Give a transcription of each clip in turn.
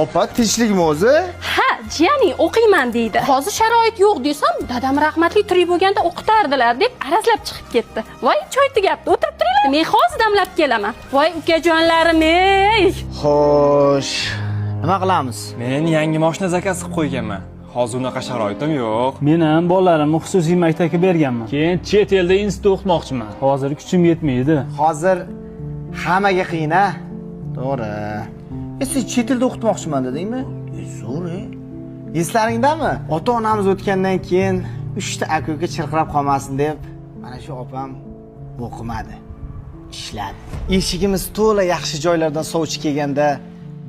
Opa, tinchlikmi o'zi? Ha, jiyaning o'qiyman deydi. Hozir sharoit yo'q desam, dadam rahmatli tirik bo'lganda o'qitardilar deb arazlab chiqib ketdi. Voy, choy tugabdi. O'tirib turinglar. Men hozir damlab kelaman. Voy, ukajonlarim, ey. Xo'sh, nima qilamiz? Men yangi mashina zakaz qilib qo'yganman. Hozir unaqa sharoitim yo'q. Men ham bolalarimni xususiy maktabga berganman. Keyin chet elda institutda o'qitmoqchiman. Hozir kuchim yetmaydi. Hozir hammaga qiyin, a? To'g'ri. E, sen chet elda o'qitmoqchiman dedingmi? E, zo'r, e. Eslaringdami? Ota-onamiz o'tgandan keyin 3 ta aka-uka chirqirab qolmasin deb mana shu opam o'qimadi. Ishladi. Eshigimiz to'la yaxshi joylardan sovchi kelganda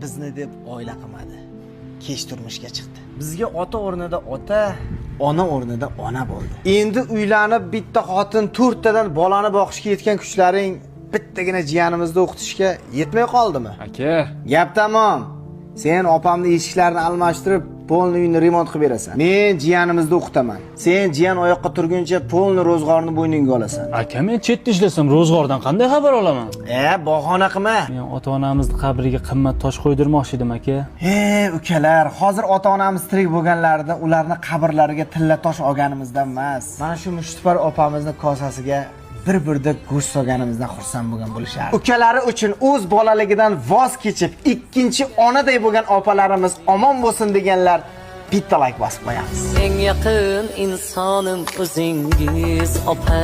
bizni deb oila qilmadi. Kech turmushga chiqdi. Bizga ota o'rnida ota, ona o'rnida ona bo'ldi. Endi uylanib bitta xotin, to'rttadan bolani boqishga yetgan kuchlaring bittagina jiyanimizni o'qitishga yetmay qoldimi? Aka, Gap tamom. Sen opamni eshiklarini almashtirib, полный uyni remont qilib berasan. Men jiyanimizni o'qitaman. Sen jiyan oyoqqa turguncha полный ro'zg'orni bo'yningga olasan. Aka, men chetda ishlasam ro'zg'ordan qanday xabar olaman? E, bahona qilma. Men ota-onamizni qabriga qimmat tosh qo'ydirmoqchi edim, aka. E, ukalar, hozir ota-onamiz tirik bo'lganlarida ularni qabrlariga tilla tosh olganimizdan emas. Mana shu mushtipar opamizni kosasiga bir burda go'sht solganimizdan xursand bo'lgan bo'lishardi. Ukalari uchun o'z bolaligidan voz kechib, ikkinchi onaday bo'lgan opalarimiz omon bo'lsin deganlar bitta like bosib qo'yamiz. Eng yaqin insonim o'zingiz, opa.